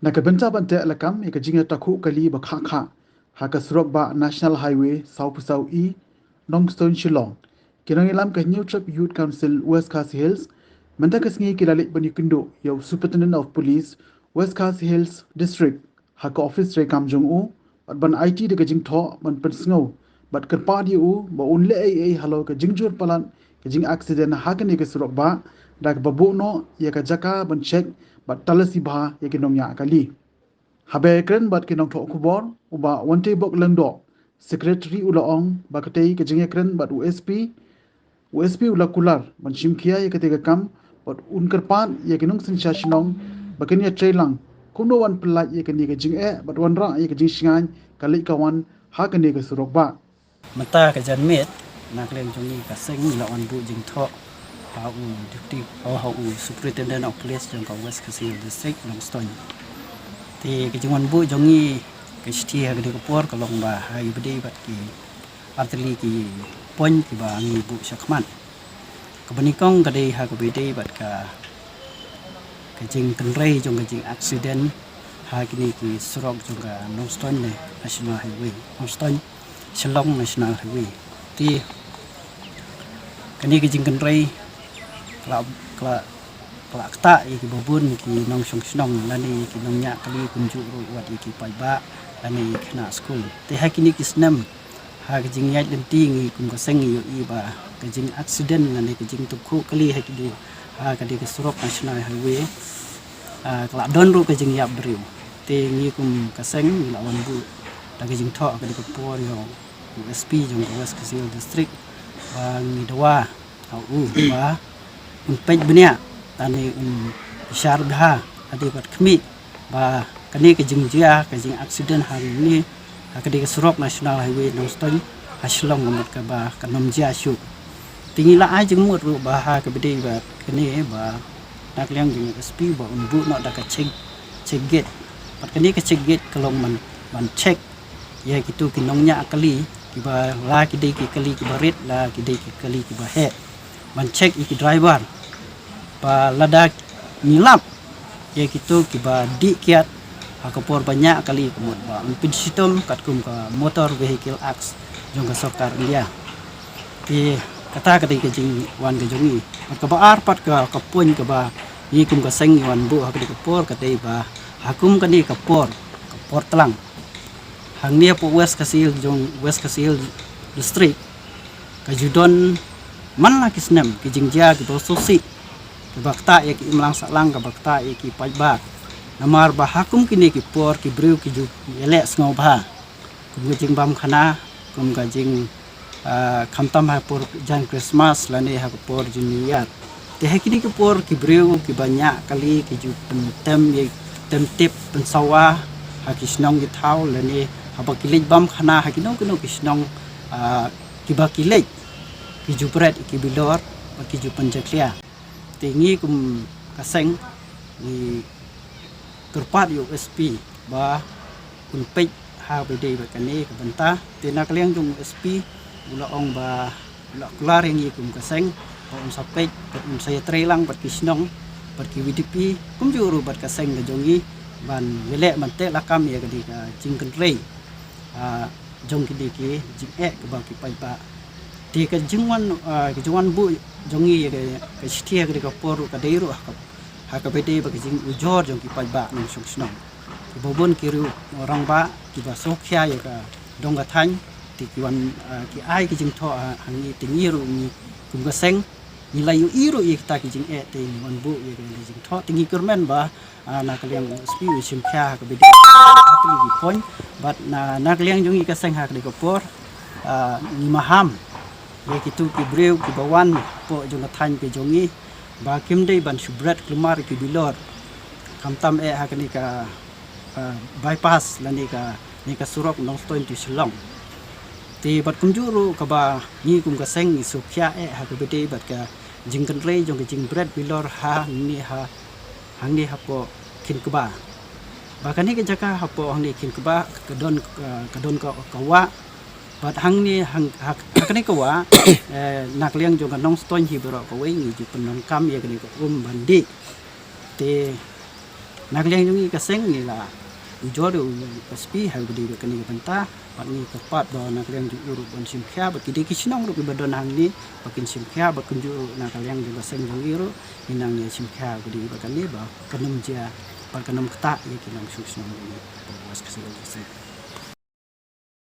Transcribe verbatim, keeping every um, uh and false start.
Na ka bynta ban teh lakam ïa ka jingïatakhuh kali ba khah khah ha ka surok bah National Highway saw phew saw E, Nongstoiñ Shillong, ki nongïalam ka Hynñiewtrep Youth Council West Khasi Hills mynta ka sngi ki la leit ban ïakynduh ïa u Superintendent of Police West Khasi Hills District ha ka office treikam jong u, bad ban aiti da ka jingthoh ban pynsngew bad kyrpad ïa u ba un leh ei ei halor ka jingjur palat ka jingaccident ha kane ka surok bah, da kaba buh noh ïa ka jaka ban check bad talasi bha ïa ki nongñiah kali. Haba ïakren bad ki nongthoh khubor, u Bah Wanteibok Lyngdoh, Secretary, u la ong ba katei ka jingïakren bad u S P, u S P u la kular ban shim khia ïa katei ka kam bad un kyrpad ïa ki nongsynshar shnong ba kin ïatreilang kumno wan pyllait ïa kane ka jingeh bad wanrah ïa ka jingshngaiñ ka leit ka wan ha kane ka surok bah. Mynta ka janmiet, na ka liang jong ngi ka seng ngi la wan buh jingthoh ha u Deputy, oh, ha u Superintendent of Police jong ka West Khasi Hills District, Nongstoiñ. Te ka jingwan buh jong ngi ka shithi ha kane ka por ka long ba ha ïa ba dei bad ki artylli ki point kiba ngi buh shakhmat. Kaba nyngkong ka dei ha kaba ïadei bad ka, ka jingkynrei jong ka jingaccident ha kine ki surok jong ka Nongstoiñ ne National Highway, Nongstoiñ Shillong National Highway. Te kane ka jingkynrei ka la, ka la, ka la ktah ïa kiba bun ki nongshong shnong lane ïa ki nongñiah kali kumjuh ruh wat ïa ki paidbah lane ïa ki khynnah skul. Te ha kine ki snem ha ka jingïaid lynti ngi kum ka seng ngi ïohi ba ka jingaccident lane ka jingtapkhuh kali ha kine, ha kane ka surok National Highway, ah, ka la don ruh ka jingïap briew. Te ngi kum ka seng ngi la wan buh da ka jingthoh ha kane ka por ïa u S P jong ka West Khasi Hills District ba ngi dawa ha u ba un peit bniah lane un bishar bha lane bad khmih ba kane ka jingjia ka jingaccident hangne ha kane ka surok National Highway Nongstoiñ ha Shillong ka mut kaba kan ym jia shuh. Te ngi la ai jingmut ruh ba ha kaba dei bad kane ba na ka liang jong u S P ba un buh noh da ka check, check gate. Bad kane ka check gate ka long ban, ban check ïa kito ki nongñiah kali kiba la ki dei ki kali kiba rit, la ki dei ki kali kiba heh. Ban check ïa ki driver ba lada ngi lap ïa kito kiba dih kiad ha ka por ba ñiah kali ka mut ba un pynshitom katkum ka Motor Vehicle Act jong ka sorkar India. Te kata ka dei ka jingwan ka jong ngi. Bad kaba ar pat ka, ka point kaba ngi kum ka seng ngi wan buh ha kane ka por ka dei ba ha kum kane ka por, ka por tlang hangne hapoh West Khasi Hills jong West Khasi Hills District ka ju don man la ki snem ki jingjia kiba sngewsih, kiba ktah ïa ki imlang sahlang, kiba ktah ïa ki paidbah. Namar ba ha kum kine ki por ki briew ki ju ïaleh sngewbha kum ka jingbam khana, kum ka jing, ah, khamtam ha por jan Christmas lane ha ka por jong New Year. Te ha kine ki por ki briew kiba ñiah kali ki ju pyntem ïa, tem tip pynsawa ha ki shnong ki thaw lane haba ki leit bam khana ha kino kino ki shnong, ah, kiba ki leit ki ju bret ïa ki bilor bad ki ju pynjakhlia. Te ngi kum ka seng ngi kyrpad ïa u S P ba un peit ha ba dei bad kane ka bynta. Te na ka liang jong u S P u la ong ba u la kular ïa ngi kum ka seng ba un sa peit bad un sa ïatreilang bad ki shnong bad ki V D P kumjuh ruh bad ka seng ka jong ngi ban ïaleh ban teh lakam ïa kane ka jingkynrei, ah, jong kine ki jingeh kiba ki paidbah. Te ka jingwan, ah, ka jingwan buh jong ngi ïa ka, ka shithi ha kane ka por ruh ka dei ruh ha ka, ha kaba dei bad ka jingujor jong ki paidbah nongshong shnong. Kiba bun ki riew rangbah kiba sngewkhia ïa ka dong ka thaiñ te ki wan, ah, ki ai ki jingthoh ha, ha ngi te ngi ruh ngi kum ka seng ngi la ïohi ruh ïa kita ki jingeh te ngi wan buh ïa ka jingthoh te ngi kyrmen ba, ah, na ka liang u S P u shim khia ha kaba dei ha kine ki point bad na, na ka liang jong ngi ka seng ha kane ka por, ah, ngi maham ïa kito ki briew kiba wan hapoh jong ka thaiñ ka jong ngi ba kim dei ban shu bret khlem ar ki bilor khamtam eh ha kane ka, ah, bypass lane ka, ne ka surok Nongstoiñ to Shillong. Te bad kumjuh ruh kaba ngi kum ka seng ngi sngewkhia eh ha kaba dei bad ka jingkynrei jong ka jingbret bilor hangne ha, hangne hapoh Khynkba. Ba kane ka jaka hapoh hangne Khynkba ka don, ka, ka don ka, ka wah. Bad hangne hang, ha, ha kane ka wah, eh, na ka liang jong ka Nongstoiñ hi baroh kawei ngi ju pyndonkam ïa kane ka um ban dih. Te Na ka liang jong ngi ka seng ngi la ujor ïa u S P ha kaba dei bad kane ka bynta, bad ngi kyrpad ba na ka liang jong u ruh ban shim khia bad ki dei ki shnong ruh kiba don hangne ba kin shim khia bad kumjuh ruh na ka liang jong ka seng jong ngi ruh ngi nang ïa shim khia kaba dei bad kane ba kan ym jia bad kan ym ktah ïa ki nongshong shnong jong ngi. Ba was ka seng jong ka seng.